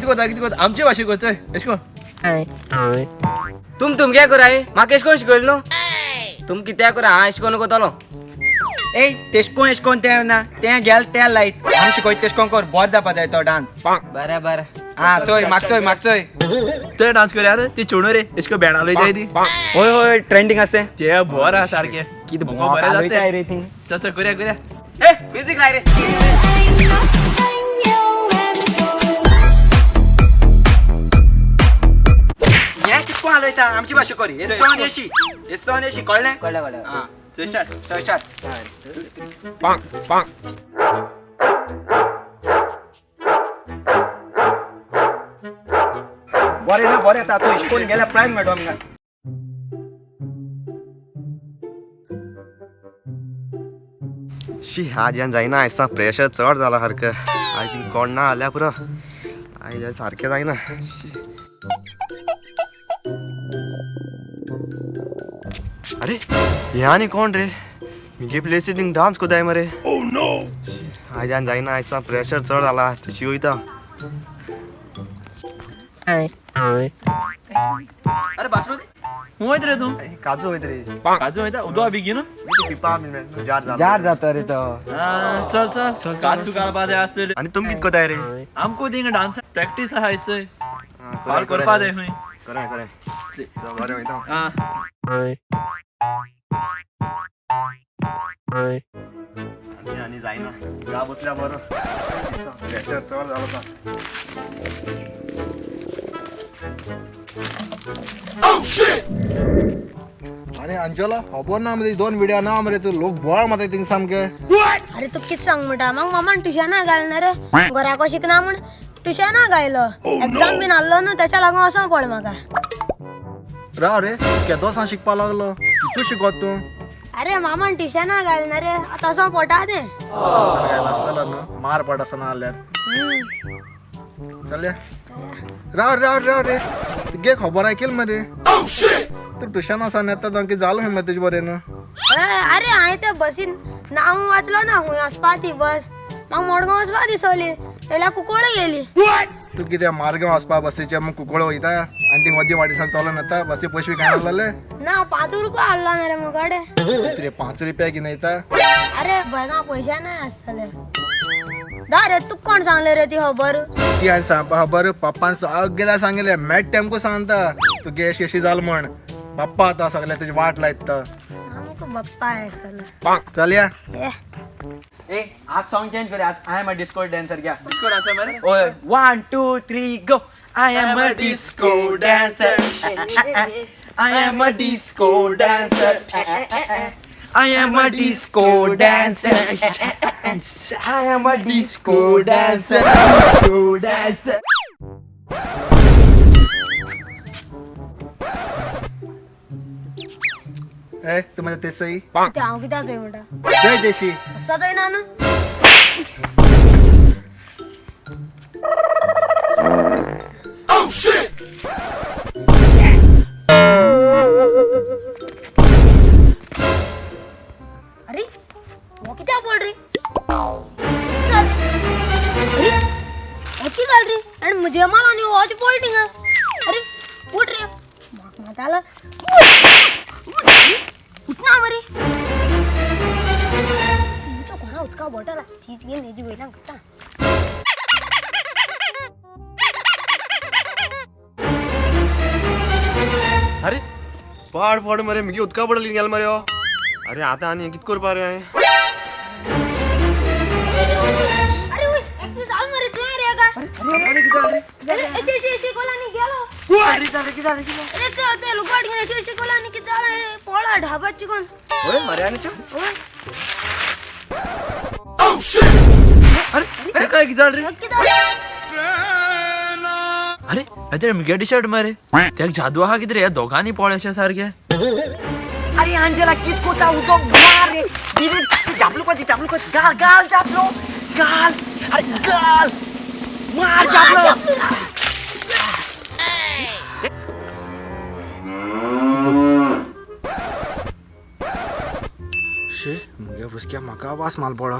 कितें कोता कितें कोता आमचे भाशेक कर चोय एश कोन तुम तुमगे कराय म्हाका एश कोन शिकयलो न्हू तुम कित्याक करा हांव एश कोन कोतलो. ए तेशकोन एशकोन तें ना तें गेल तें लायट हांव शिकयत तेशकोन कर बरो जावपा जाय तो डांस. बरें बरें. आं चोय म्हाका चोय म्हाका चोय. ते डांस कर यार ती चेडूं रे एश कोन बेणां लयताय ती. होय होय ट्रेंडींग आसा तें. ते बरें आसा सारकें. कितें म्हाका बरें भोंवक जाता. रे ती. चल चल करया करया. ए म्युजीक लाय रे. हें कितको हालयता आमची भाशा करी. हे सोन येशी हे सोन येशी कळ्ळें? कळ्ळें कळ्ळें. आं चल स्टार्ट. चल स्टार्ट. बरें ना बरें येता चोय शिकोवन गेल्यार प्रायज मेळटलो आमकां. शी आजयान जायना आयज प्रेशर चड जाला सारकें. आयज कोण ना जाल्यार पुरो आयज सारकें जायना. शी. अरे हे आनी कोण रे मुगे प्लेसी थिंग डांस कोताय मरे. आयजान जायना आयज प्रेशर चड जाला तशी वयता. अरे बासमती खूंय वयता रे तूं? काजू वयता रे. काजू वयता उदक बेगीन. पिपा जार जाला. जार जाता रे तो. चल चल काजू घालपा जाय आसतले. आनी तुम कितें कोताय रे? आमकां थिंगा डांस प्रॅक्टीस आहा चोय पाल करपा जाय खंय. करा करा चल बरें वयता. आं आनी आनी जायना घरा बसल्या बरो प्रेशर चड जालो आतां. अरे अंजला खबर ना मरे दोन विडियो ना मरे तू लोक बोळ मारता थिंग सामके. अरे तू कित सांग म्हणटा म्हाका मामान ट्युशना घालना रे घराको शिकना म्हण ट्युशना घायलो. एग्जाम बीन आहलो न्हू तेच्या लागून वचों पड म्हाका. राव रे केदो सान शिकपा लागलो तूं शिकोत तूं. अरे मामान ट्युशना घालना रे आतां वचों पडटा तें. घायला आसतलो न्हू मार पड आसना जाल्यार. चल या. राव राव राव रे तुगे खबर आयकेल मरे तूं ट्युशन वचोन येता तो जालो खंय मरे तुजे बरें न्हू. अरे हांवें ते बसीन नांव वाचलो ना खूंय वचपा ती बस म्हाका मडगांव वचपा दिसली जाल्यार कुंकळ्ळे गेली. तूं कितें मार्गांव वचपा बसीचे मग कुंकळ्ळे वयता आनी ती मदीं वाटेसान चलोन येता बसी पयशे बी कांय आहलेले. ना 5 रुपया आहलो ना रे मुखाडे. कितें 5 रुपया घेवन वयता. अरे बॅगां पयशे नाय आसतले. दा रे तुका कोण सांगले रे ती खबर? ती हांवें सांगपा खबर पप्पान सगळ्या सांगले मॅट टेमको सांगता तुगे अशी अशी जाल म्हण. पप्पा आतां सगळ्या तुजी वाट लायता. आमकां बाप्पा आसतलो. चल या. ए आज सॉंग चेंज करूया. आज I am a disco dancer घ्या. डिस्को डान्सर मरे. ओय 1 2 3 go. I am a disco dancer. I am a disco dancer. I am a disco dancer. I am a disco dancer. Disco dancer. ए तूं म्हज्या तेसई ते हांव कित्याक चोय म्हणटा? जय देशी. आसा चोयना न्हू. अरे हो कित्याक पड रे? अरे हो कितें जालें रे? आनी म्हजे माल आनी होच पड थिंगा. अरे उठ रे म्हाका मातालो. उठना मरे. हिचो कोणा उदका बॉटल तीच घेवन हेजी वयल्यान घालता. अरे पाड पड मरे मुगे उदका बॉटल गेल मरे हो. अरे आतां आनी कितें करपा रे हांवें? अरे ओय एकटी जाल मरे तुवें रे का? अरे अशें अशें अशें कोला न्ही गेलो. अरे जालें कितें जालें कितें? अरे ते ते लुगाट घेवन अशें अशें कोला न्ही कितें जालें पोळा ढाबात चिकून. ओय मरे आनी ओय अरे अरे काय कितें जालें रे? कितें जालें? अरे अरे मुगे टी शर्ट मरे तेका जादू आहा कितें रे ह्या दोगांनी पोळ अशें सारकें. अरे अंजला कित कोता उदक मार रे दिदी चापलू कोची चापलू कोची गाल गाल चापलो गाल. अरे गाल मार चापलो. शी मुगे बुसक्या म्हाका वास माल पडो.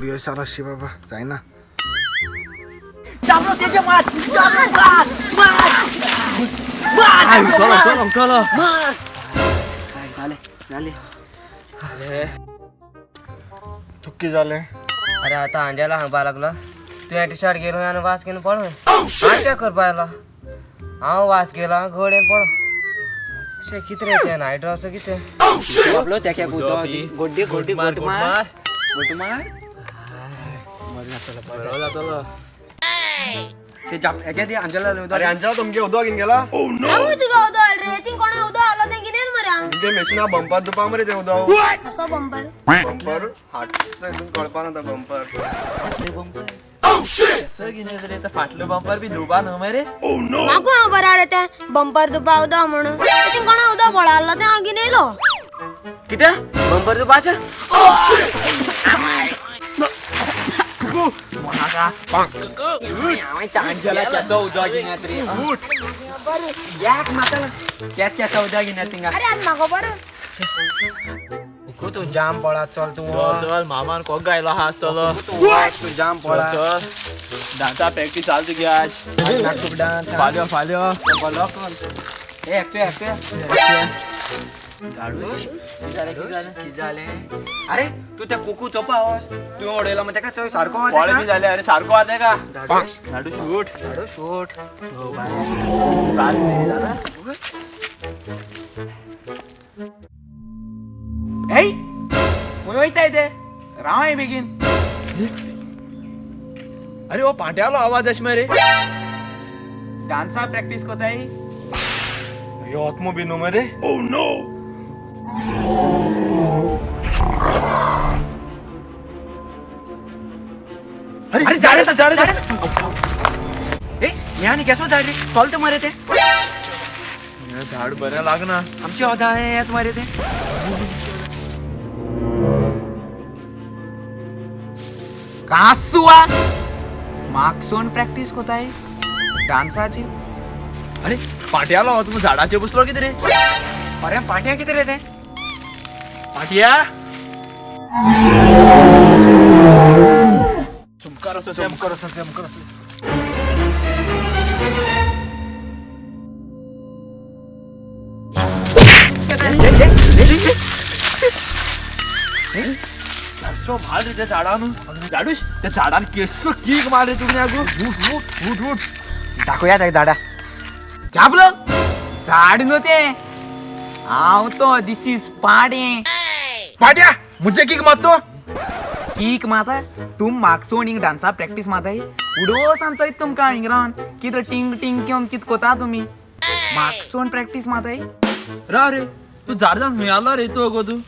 बियो सारा शी बाबा जायना. चाबलो तेजे मार, चाबलो मार मार मार. चलो चलो. मार. झाले झाले. तुक्की जालें. अरे आतां आंजेला सांगपा लागलो, तुवें टी शर्ट घेवन आनी वास घेवन पळो. हांव चॅक करपा आयलो, हांव वास घेयलो घोडेन पळो. शे कितें रे तें नायट असो कितें? बाबलो तेक्या उदक गोड्डी गोड्डी गोड मार गोड मार. बरो जातलो. ते जाप एके दी अंजला. अरे अंजला, तुमगे उदक घेवन गेला. हांव तुका उदक हाड रे, थिंग कोणा उदक हाडलो तें गिनेल मरे हांव. तुमगे मशिना बंपर दुपा मरे तें उदक. असो बंपर? बंपर हाटचो हितून कळपा ना तो बंपर. कसं घेणे रे, ते फाटलो बंपर बी धुवपा न्हू मरे. म्हाका हांव बरा रे तें बंपर दुपा उदक म्हणून थिंग कोणा उदक पळ हाडलो तें हांव गिनेलो. कितें बंपर तूं पाशा? अंजला केसो उदक घेण्यात रे? याक म्हाका केस केसो उदक घेण्यात थिंगा? अरे आतां म्हाका बरो. तूं जाम पळा, चल तूं. चल चल, मामान कोक गायलो आहा आसतलो. तूं जाम पळा. चल, डान्सा प्रॅक्टीस चालू तुगी आज. खूप डान्स. फाल्यो फाल्यो. बोलो कोण हे एकटे एकटे. कितें जालें? अरे तू त्या कुकू चोपा आवाज तुवें उडयलो मग तेका चोय सारको. पोळे बी जाले. अरे सारको आतां का धाडू शूट. धाडू शूट. ऐ खंय वयताय ते? राव बेगीन. अरे हो पांट्यालो आवाज अश मरे. डान्सा प्रॅक्टीस कोताय. यो आत्मो बी न्हू मरे. अरे झाड येता, झाड झाड. ए हे आनी केसो झाड रे? चलता मरे ते. झाड बरें लागना. आमचे ओदा येत मरे ते. कासुआ मागसून प्रॅक्टीस कोताय डान्साची. अरे पांट्यालो तुमी झाडाचेर बसलो कितें रे? अरे पाट्या कितें रे ते? पांट्या चमकार असो. चमकर असो, चमकर असो. कसो मार रे त्या झाडान. झाडूश, त्या झाडान केसो कीक मार रे तुमी आगो. उठ उठ उठ उठ. दाखोवया ताका झाडा. चाबलो झाड न्हू तें, हांव तो. दिस is पाडें. पाट्या, मुझे किक मारतो? कीक माता तुम मागसून हिंग डान्सा प्रॅक्टीस माताय. उडोसान चोयत तुमकां हिंग रावन कितें टिंग टिंग घेवन कितें कोता तुमी. मागसून प्रॅक्टीस माताय. राव रे, तूं झाड जावन खंय आलो रे तूं अगो तूं?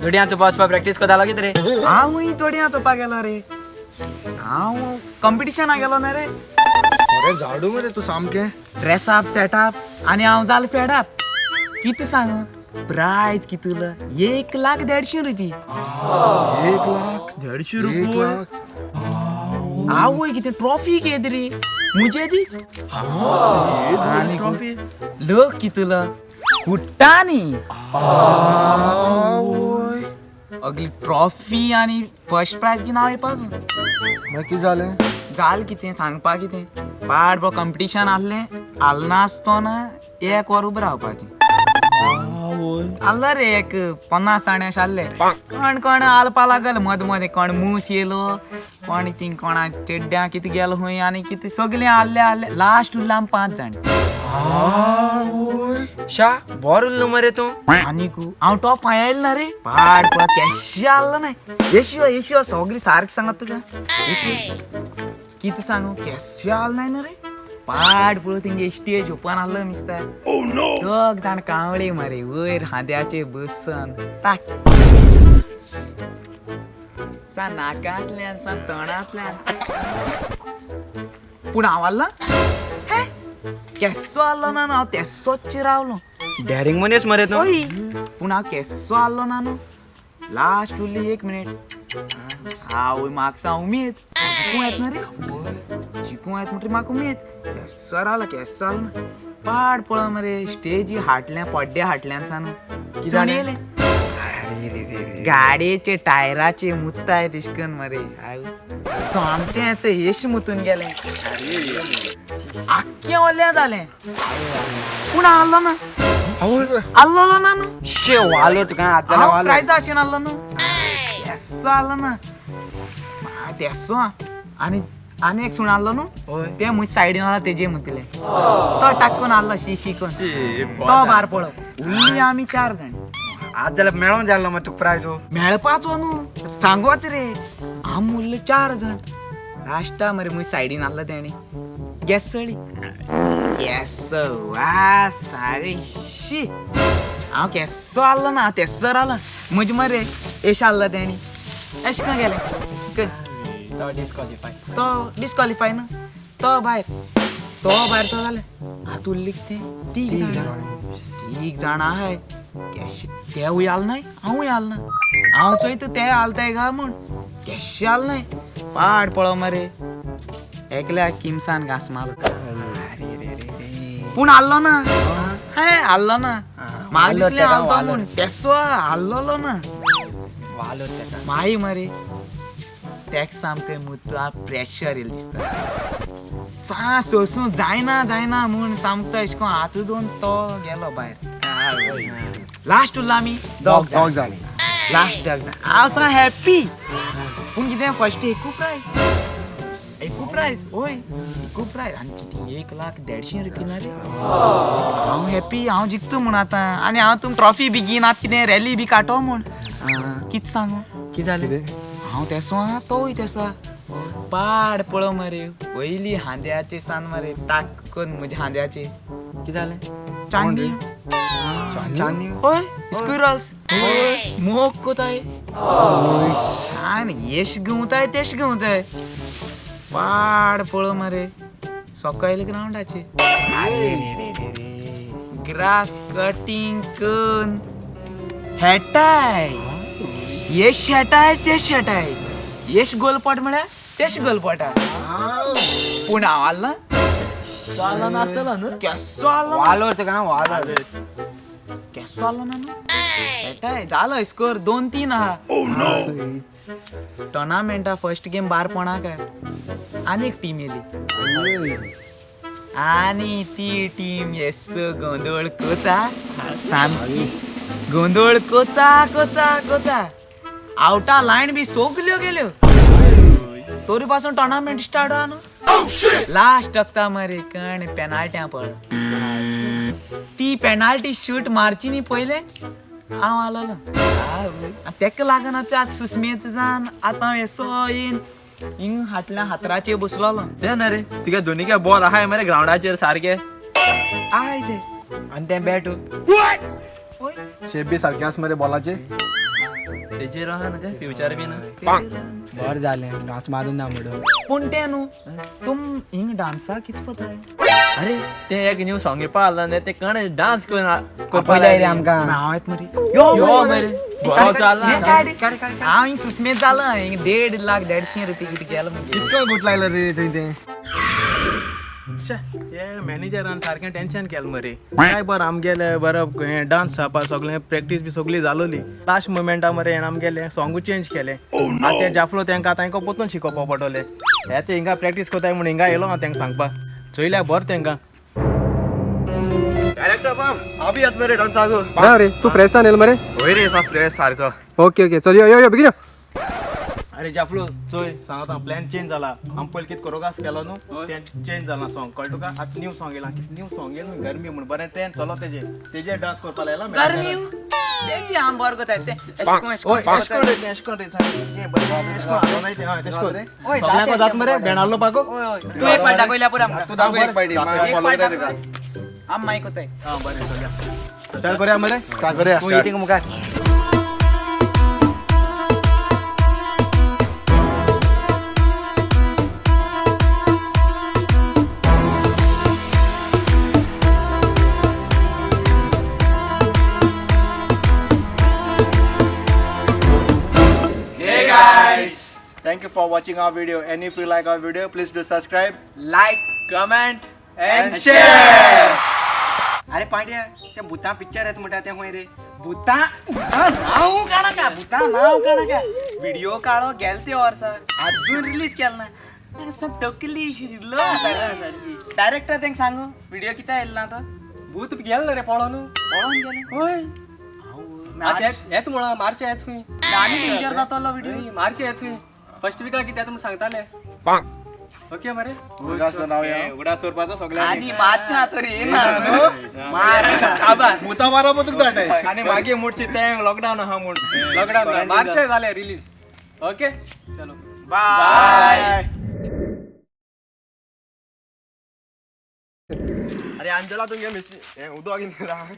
जोडयां बसपा प्रॅक्टीस करतालो कितें रे? हांवूय थोडी चोवपाक गेलो रे, हांव कॉम्पिटिशनाक गेलो ना रे. अरे झाडू मरे तूं सामकें. ड्रेसअप सेटअप आनी हांव जाल फेडअप. कितें सांगू, प्रायज कितलो? 1,00,150 रुपये. 1 लाख? 150 एक रुपये. लाख. आवय, कितें ट्रॉफी घेत रे मुजे दी. ट्रॉफी. लोक कितलो कुट्टानी. आवय. अगली ट्रॉफी आनी फर्स्ट प्रायज की नांव येवपाचो. मागीर कितें जालें? जाल कितें सांगपा कितें पाड बरो कॉम्पिटिशन आहलें. आलना आसतना एक वर उबें रावपाचें आहलो रे. एक 50 जाण अशें आहले. कोण कोण आलपा लागल मद मदें. कोण मूस येयलो, कोण थिंग कोणा चेड्ड्यां कितें गेलो खंय आनी कितें सगळें आहले आहले. लास्ट उरले आमी 5 जाण. शा, बरो उरलो मरे तूं. आनीकू हांव टॉप फाय आयलो ना रे. पाड पळ केशे आहलो न्हय. येशियो येशियो सगळी सारकें सांगत तुका. येशियो कितें सांगू, केशे आहलो न्हय न्हू रे. पाड पळय तेंगे स्टेज ओपन आहलो मिस्ता. दोग जाण कावळे मरे वयर खांद्याचे बसन ताक सा नाकांतल्यान सा तोंडांतल्यान. पूण हांव आहलो हे केसो आहलो ना न्हू, हांव तेसोच रावलो. डॅरिंग मनीस मरे तूं. हय, पूण हांव केसो आहलो ना न्हू. लास्ट उरली 1 मिनीट. आवय, म्हाका सा उमेद जिकूं येत ना रे. जिकूं येत म्हणटरी म्हाका उमेद. केसो रावलो, केसो आहलो ना. पाड पळय मरे स्टेजी हाटल्या पड्ड्या हाटल्यान सा न्हू कितें येयलें. गाडयेचे टायराचे मुत्ताय तेशकन मरे सोमतेंच येश मुतून गेलें आख्खें ओलें जालें पूण आहलो ना आहलो ना न्हू शेव आलो तुका आज जाल्यार हांव प्रायजा आशेन आहलो न्हू तेसो आहलो ना तेसो आनी आनी एक सुण आहलो न्हू ते म्हजे सायडीन आहलो तेजे मुतले तो टाकून आहलो शी शी करून तो भार पळो उरली आमी 4 जाण. आज जाल्यार मेळोन जालो मग तुका प्रायज मेळपाचो न्हू सांगोत रे आमी उरले 4 जाण. लास्टा मरे म्हजे सायडीन आहलो तेणी गॅस चळी केस वास अरे शी हांव केसो आहलो ना तेसर आहलो म्हजे मरे एश आहलो तेणी एश खंय गेलें तो डिस्क्वॉलिफाय तो डिस्क्वॉलिफाय न्हू तो भायर तो भायर तो जालें आतां उरली कितें 3 जाणां 3 जाणां आहाय केश तेवूय आल न्हय हांवूय आल ना हांव चोयता ते आलताय गा म्हूण केशे आल न्हय पाड पळो मरे एकल्या किमसान घांस मारलो पूण आहलो ना हे आहलो ना म्हाका दिसलें आलतो म्हूण तेसो आहलोलो ना मागीर मरे तेक सामकें मुता प्रेशर येयलें दिसता सा सोसूं जायना जायना म्हूण सामको एशें कोन्न हात दोन तो गेलो भायर. लास्ट उरला आमी 2 जाण लास्ट 2 जाण. हांव सा हॅप्पी पूण कितें फर्स्ट एकू प्रायज एकू प्रायज वय एकू प्रायज आनी कितें 1 लाख 150 रुपया ना रे. हांव हॅप्पी हांव जिखता म्हूण आतां आनी हांव तुम ट्रॉफी बी घेन आतां कितें रॅली बी काडटो म्हूण कितें सांगू कितें जालें हांव तेसो आहा तोवूय तेसो आहा. पाड पळो मरे पयली हांद्याचे सान मरे टाकून म्हज्या हांद्याचे कितें जालें चान्नी चान्नी हय स्क्विरल्स मोग कोताय आनी येश घेवताय तेश घेवताय पाड पळो मरे सकयल ग्रावंडाचे ग्रास कटींग कन हेटाय येश हेटाय तेश हेटाय येश गोलपट म्हळ्यार तेश गोलपटा पूण हांव आहलो आसलो नासतलो न्हू केसो आहलो वालोर तुका वालोर केसो आहलो ना न्हू हेटाय जालो स्कोर 2-3 आहा. टोर्नामेंटा फर्स्ट गेम बार पोणाक आनी एक टीम येयली आनी ती टीम येस गोंदळ कोता सामकी गोंदळ कोता कोता कोता आवटा लायन बी सगल्यो गेल्यो तोरी पासून टोर्नामेंट स्टार्ट आहा न्हू. लास्ट वखता मरे कण पेनाल्ट्या पळ ती पेनाल्टी शूट मारची न्ही पयले हांव आलोलो तेका लागून आतां सुस्मेत जावन आतां हांव येसो येवन हिंग हाटल्या हातराचेर बसलोलो. ते ना रे तुगे दोनी काय बॉल आहाय मरे ग्रावंडाचेर सारके आय ते आनी तें बॅट ओय शेप बी सारके आसा मरे बॉलाचे तेजेर आहा न्हू ते फ्युचर बी न्हू बरें जालें घांस मारून ना म्हणून. पूण तें न्हू तुम हिंग डांसा कितें कोताय? अरे ते एक न्यू सॉंग येवपा आसलो न्ही ते कण डांस करून पयले रे आमकां हांव येत मरे यो मरे बरो चालला. हांव हिंग सुस्मेत जालां हिंग 1.5 लाख 150 रुपया कितें गेलो म्हणजे कितको गुट लागला रे थंय तें. हे मॅनेजरान सारकें टेन्शन केलें मरे. काय बरं आमगेलें बरं हें डांस जावपा सगळें प्रॅक्टीस बी सगळी जालोली लास्ट मुमेंटा मरे हें आमगेलें सॉंगूय चेंज केलें. आतां तें जाफलो तेंकां आतां हांकां परतून शिकोवपा पडटलें. हे ते हिंगा प्रॅक्टीस कोताय म्हूण हिंगा येयलो हांव तेंकां सांगपा चोयल्या बरें तेंकां. डायरेक्टर बाब हांव बी येता मरे डांसाक. ना रे तू फ्रेश येयल मरे? हय रे सा फ्रेश सारको. ओके ओके चल यो यो यो बेगीन यो. अरे जाफलो चोय सांगता प्लॅन चेंज जाला. आमी पयलीं कितें कोरियोग्राफ केलो न्हू तें चेंज जाला सॉंग कळ्ळें तुका. आतां न्यू सॉंग येयलां. कितें न्यू सॉंग येयलां गरमी म्हूण बरें तें चलो तेजेर तेजेर डांस करपा लायला. गरमी तेजी हांव बरो कोताय तें हय एश कोन रे तें एश कोन रे सारकें बरें एश कोन हालो नाय तें. हय तेश कोन सगळ्यांक जाता मरे बेणालो पाको. तूं एक पाट दाखयल्या पुरो आमकां. तूं दाखय एक पाटी मागीर फॉलो कोताय तुका. आम मागीर कोताय. आं बरें चलया स्टार्ट करया मरे. स्टार्ट करया. तूं येता मुखार. Thank you for watching our video, and if you like our video, please do subscribe, like, comment and share. अरे पांड्या ते भुतां पिक्चर येता म्हणटा तें खंय रे? भुतां भुतां नांव काडनाका, भुतां नांव काडनाका. व्हिडिओ काडो गेल ते वर्सा, अजून रिलीज केला ना. अरे तकली शिरिल्लो आसा सारकी. डायरेक्टर तेंका सांगू व्हिडिओ कित्याक येयलो ना तो? भूत गेल ना रे पळोवन. पळोवन गेले. होय, येत म्हणा मार्चे येत खंय. आनी डेंजर जातलो व्हिडिओ. मार्चे येत खंय, फर्स्ट विका कित्याक म्हूण सांगताले. ओके मरे. उगडास करपाचो सगळ्यांनी. आनी मातशें तरी येना न्हू, मार काबार. भुतां मारा मग तुका दाटाय. आनी मागीर मुडची तें लॉकडावन आहा म्हूण. लॉकडाऊन मार्चे जाले रिलीज. ओके चलो. बाय. अरे अंजला तुमगे मिरची हें उदक घेवन.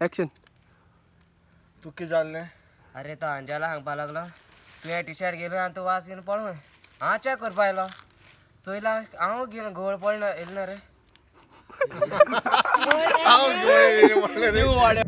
एक्शन. तूं कितें जालें? अरे तो अंजाला सांगपा लागलो, तुवें टी शर्ट घेयलो आनी तूं वास घेवन पळोवन हांव चॅक करपा आयलो, चोयला हांव घेवन घोळ पडना येयलो ना रे. हांव घेवन.